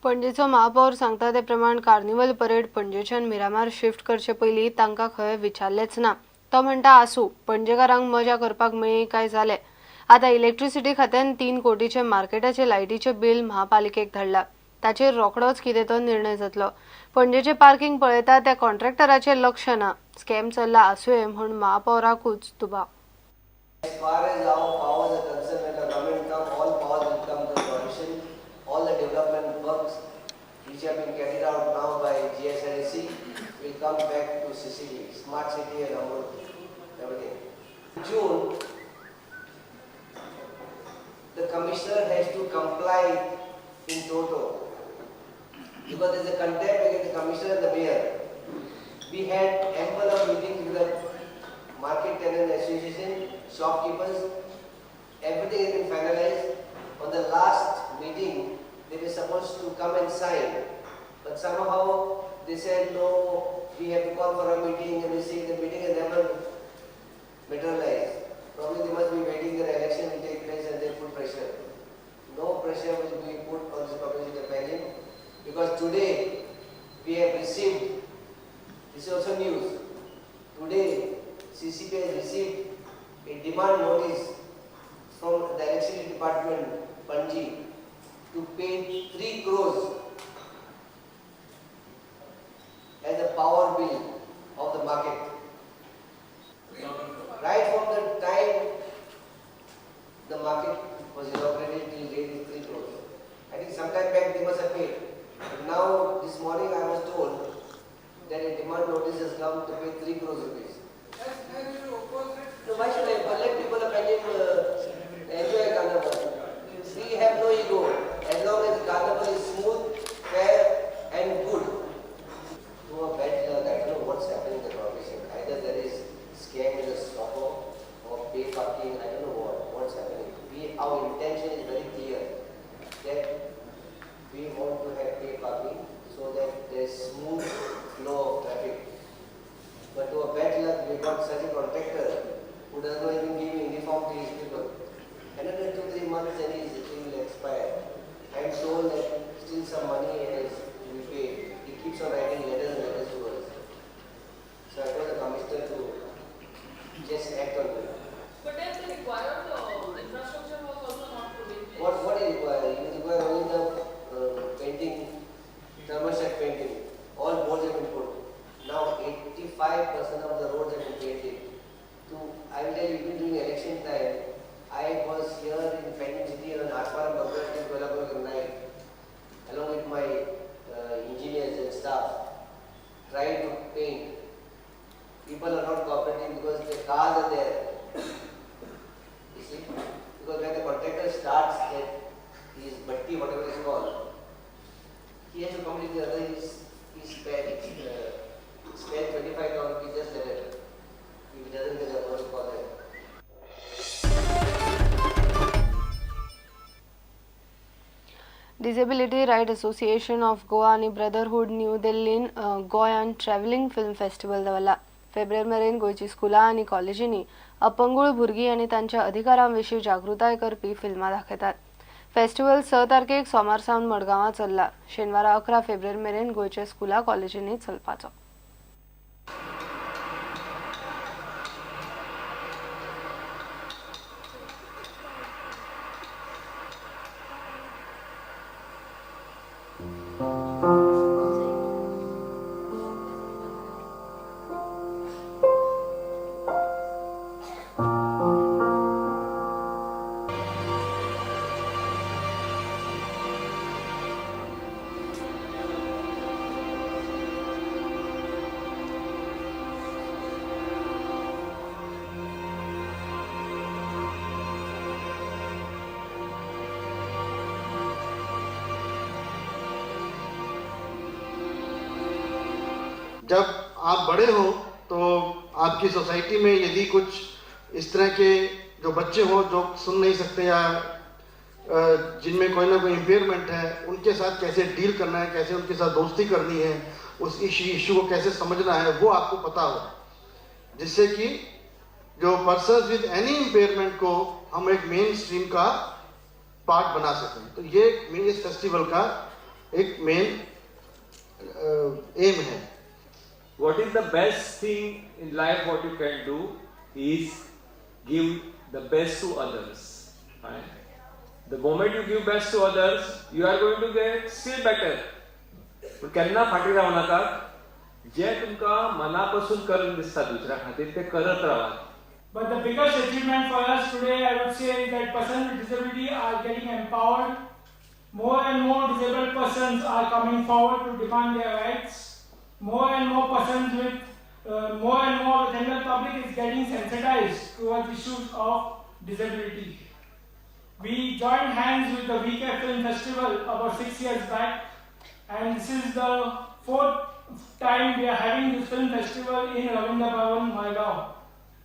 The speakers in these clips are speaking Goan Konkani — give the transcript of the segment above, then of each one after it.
पणजेचो महापौर सांगता ते प्रमाण कार्निवल परेड पणजेच्यान मिरामार शिफ्ट करचे पयलीं तांकां खंय विचारलेंच ना. तो म्हणटा, आसूं, पणजेकारांक मजा करपाक मेळ्ळी काय जालें. आतां इलेक्ट्रिसिटी खात्यान 3 कोटीचे मार्केटाचे लायटीचे बिल महापालिकेक धाडला. ताचेर रोखडोच कितें तो निर्णय जातलो. पणजेचें पार्किंग पळयता त्या कॉन्ट्रॅक्टराचेर लक्ष ना. स्कॅम चल्ला आसुये म्हूण महापौराकूच दुबाव. As far as our powers are concerned, when the government comes, all powers will come to fruition. All the development works which have been carried out now by GSRC will come back to CCD, Smart City and Amrut, everything. In June, the commissioner has to comply in toto because there is a contempt against the commissioner and the mayor. We had ample of meetings with the Market Tenant Association, shopkeepers, everything has been finalized. On the last meeting, they were supposed to come and sign, but somehow they said no, we have to call for a meeting, and they say the meeting has never materialized. Probably they must be waiting their election will take place and they put pressure. No pressure will be put on this publicity campaign because today we have received, this is also news, today CCP has received a demand notice from the Electricity Department, Panji, to pay 3 crores as a power bill of the market. Right from the time the market was inaugurated till date is 3 crores. I think sometime back they must have paid. But now this morning I was told that a demand notice has come to pay 3 crores rupees. No, why should I? But let people of Panjim enjoy Carnival. We have no ego. As long as the Carnival is smooth, fair and good. To a bad luck, I don't know what's happening in the corporation. Either there is scam in the shopper or pay parking, I don't know what's happening. Our intention is very clear that we want to have pay parking so that there is smooth flow of traffic. But to a bad luck, we got such a contractor who does not even give uniform to his people. Another 2-3 months and his thing will expire. I am told that still some money has to be paid. He keeps on writing letters and letters to us. So I told the commissioner to just act on it. But then the required infrastructure was also not put in place. What is required? You require only the painting, thermoset painting. All boards have been put. Now 85% of the roads have been painted. I will tell you, even during election time, I was here in Panjim City on Arpara Baghdad till 12 o'clock at night, along with my engineers and staff, trying to paint. People are not cooperating because the cars are there. You see? Because when the contractor starts that his bhatti, whatever it's called, he has to complete the other, he spent 25,000 rupees just like that. If he doesn't get the work for that. Disability right association of Goa आनी ब्रदरहूड न्यू दिल्लीन गोंयांत ट्रॅव्हलिंग फिल्म फेस्टिवल दवरला. फेब्रुवारी मेरेन गोंयची स्कुलां आनी कॉलेजींनी अपंगूळ भुरगीं आनी तांच्या अधिकारां विशीं जागृताय करपी फिल्मां दाखयतात. फेस्टिवल 6 तारखेक सोमार सावन मडगांवां चल्ला. शेनवारा 11 फेब्रुवारी मेरेन गोंयच्या स्कुलां कॉलेजींनी चलपाचो. जब आप बड़े हो तो आपकी सोसाइटी में यदि कुछ इस तरह के जो बच्चे हों जो सुन नहीं सकते या जिनमें कोई ना कोई इम्पेयरमेंट है, उनके साथ कैसे डील करना है, कैसे उनके साथ दोस्ती करनी है, उस इशू को कैसे समझना है, वो आपको पता हो, जिससे कि जो पर्सन्स विद एनी इम्पेयरमेंट को हम एक मेन स्ट्रीम का पार्ट बना सकें। तो ये इस फेस्टिवल का एक मेन एम है। What is the best thing in life what you can do is give the best to others. Right? The moment you give best to others, you are going to get still better. पण केन्ना फाटीं रावं नाका, जें तुमकां मना पसून करून दिसता दुसऱ्या खातीर तें करत रावात। But the biggest achievement for us today, I would say, is that persons with disability are getting empowered. More and more disabled persons are coming forward to demand their rights. More and more persons with, more and more the general public is getting sensitized towards issues of disability. We joined hands with the VK Film Festival about 6 years back, and this is the 4th time we are having this film festival in Ravindra Bhavan, Margao.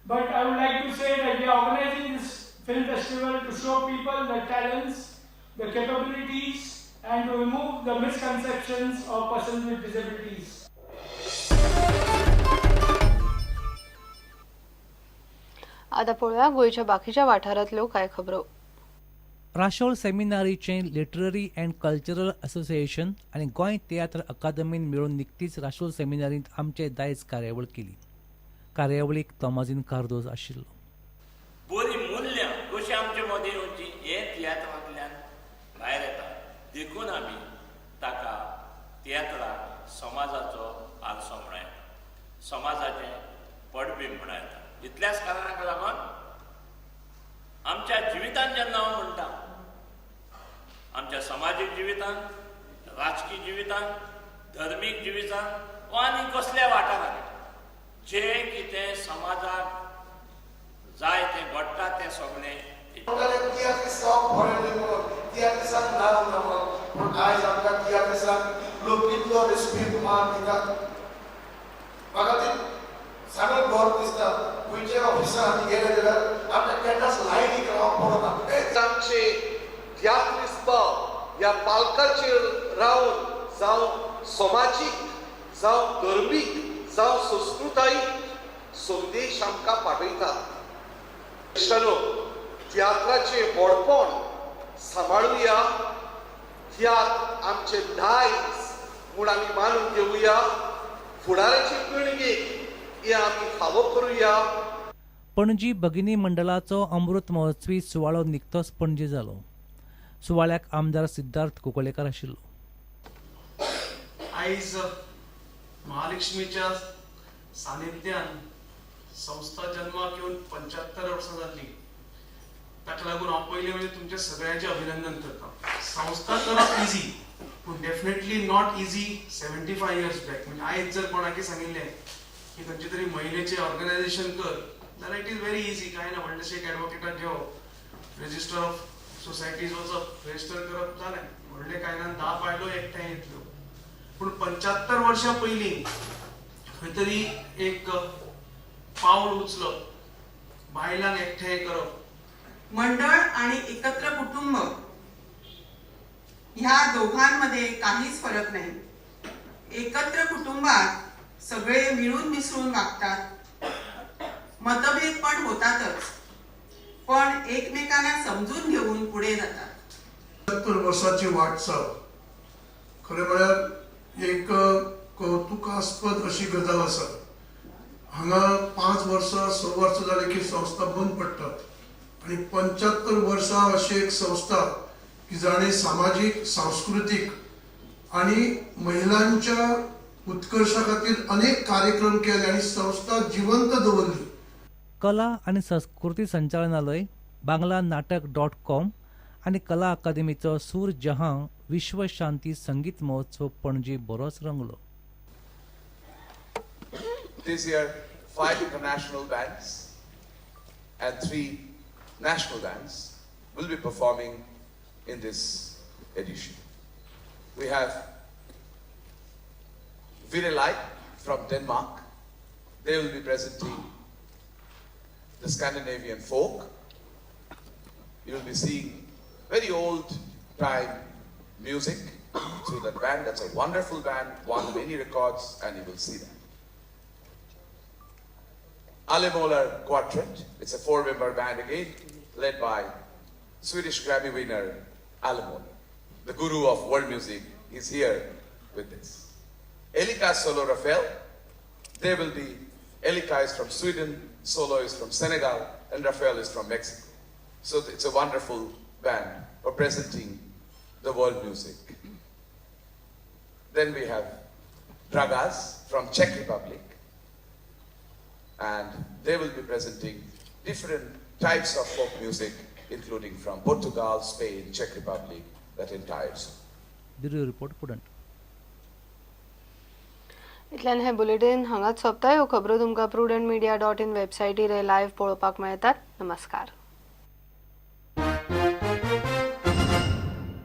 But I would like to say that we are organizing this film festival to show people the talents, the capabilities, and to remove the misconceptions of persons with disabilities. आता पळोवया गोंयच्या बाकीच्या वाठारांतल्यो कांय खबरो। राशोल सेमिनारीचें लिटररी अँड कल्चरल असोसिएशन आनी गोंय तियात्र अकादमीन मेळून निकतीच राशोल सेमिनारींत आमचे दायज कार्यावळ केली। कार्यावळीक तोमाजीन कार्दोज आशिल्लो। बरी मूल्यां कशी आमचे मदीं येवची हें तियात्रांतल्यान भायर येता, देखून आमी ताका तियात्राक समाजाचो आरसो म्हणूं येता, समाजाचें पडबींब म्हणूं येता। इतल्याच कारणाक लागून आमच्या जिवितांत जेन्ना हांव म्हणटा, आमच्या समाजीक जिवितांत, राजकी जिवितांत, धर्मीक जिवितांत वा आनी कसल्या वाठारांत जें कितें समाजाक जाय तें घडटा तें सगळें पूण आयज आमकां तियात्रिसांक लोक कितलो रेस्पेक्ट मान दितात, म्हाका ती सांगून गर्व दिसता। खंयच्या ऑफिसान आमी गेले जाल्यार आमकां केन्नाच लायनीक रावप पडना। आमचे तियात्रिस्त भाव ह्या पालकाचेर रावन जावं समाजीक जावं धर्मीक जावं संस्कृतायीक संदेश आमकां पाठयतात। इश्टांनो, तियात्राचें व्हडपण सांबाळुया, तियात्र आमचें दायज म्हूण आमी मानून घेवया, फुडाराचे पिळगेक हें आमी फावो करुया। पणजी भगिनी मंडळाचो अमृत महोत्सवी सुवाळो निकतोच पणजे जालो। सुवाळ्याक आमदार सिद्धार्थ कुंकळ्ळेकार आशिल्लो। आयज महालक्ष्मीच्या सानिध्यान संस्था जन्माक येवन 75 वर्सां जाल्ली, ताका लागून हांव पयलीं म्हणजे तुमच्या सगळ्यांचें अभिनंदन करता। संस्था करप इजी, पूण definitely not easy 75 years back. म्हणजे आयज जर कोणाकय सांगिल्लें की खंयचे तरी महिलेचें ऑर्गनायझेशन कर जाल्यार it is very easy, कांय ना, व्हडलेशें एक एडवोकेटाक घेवप, रजिस्टर ऑफ सोसायटीज वचप, रजिस्टर करप, जालें, व्हडलें कांय ना, 10 बायलो एकठांय येतल्यो। पूण 75 वर्सां पयलीं खंय तरी एक पावल उचलप, बायलांक एकठांय करप। मंडळ आणि एकत्र कुटुंब ह्या दोघांमध्ये काहीच फरक नाही। एकत्र कुटुंबात सगळे मिळून मिसळून वागतात, मतभेद पण होतातच, पण एकमेकांना समजून घेऊन पुढे जातात। 75 वर्साची वाटचाल खरें म्हळ्यार एक कौतुकास्पद अशी गजाल आसा। हांगा 5 वर्सां 6 वर्सां जाली की संस्था बंद पडटात आनी 75 वर्सां अशी एक संस्था की जाणें सामाजीक, सांस्कृतीक आनी महिलांच्या उत्कर्षा खातीर अनेक कार्यक्रम केले आनी संस्था जिवंत दवरली। कला आनी संस्कृती संचालनालय, बांगला नाटक .com आनी कला अकादमीचो सूर जहां विश्व शांती संगीत महोत्सव पणजी बरोच रंगलो। This year, 5 international bands and 3 national bands will be performing in this edition. We have Virelai from Denmark. They will be presenting the Scandinavian folk. You will be seeing very old time music through that band. That's a wonderful band, won many records, and you will see that. Ale Moller Quartet, it's a 4-member band again, led by Swedish Grammy winner Ale Moller, the guru of world music He's here with this. Elika Solo Rafael, they will be, Elika is from Sweden, Solo is from Senegal, and Rafael is from Mexico. So it's a wonderful band for presenting the world music. Then we have Dragas from Czech Republic, and they will be presenting different types of folk music, including from Portugal, Spain, Czech Republic, that entire zone. Bureau report, Prudent. इतल्यान हें बुलेटीन हांगाच सोंपता. ह्यो खबरो तुमकां prudent media dot in वेबसायटीर live पळोवपाक मेळटात. नमस्कार.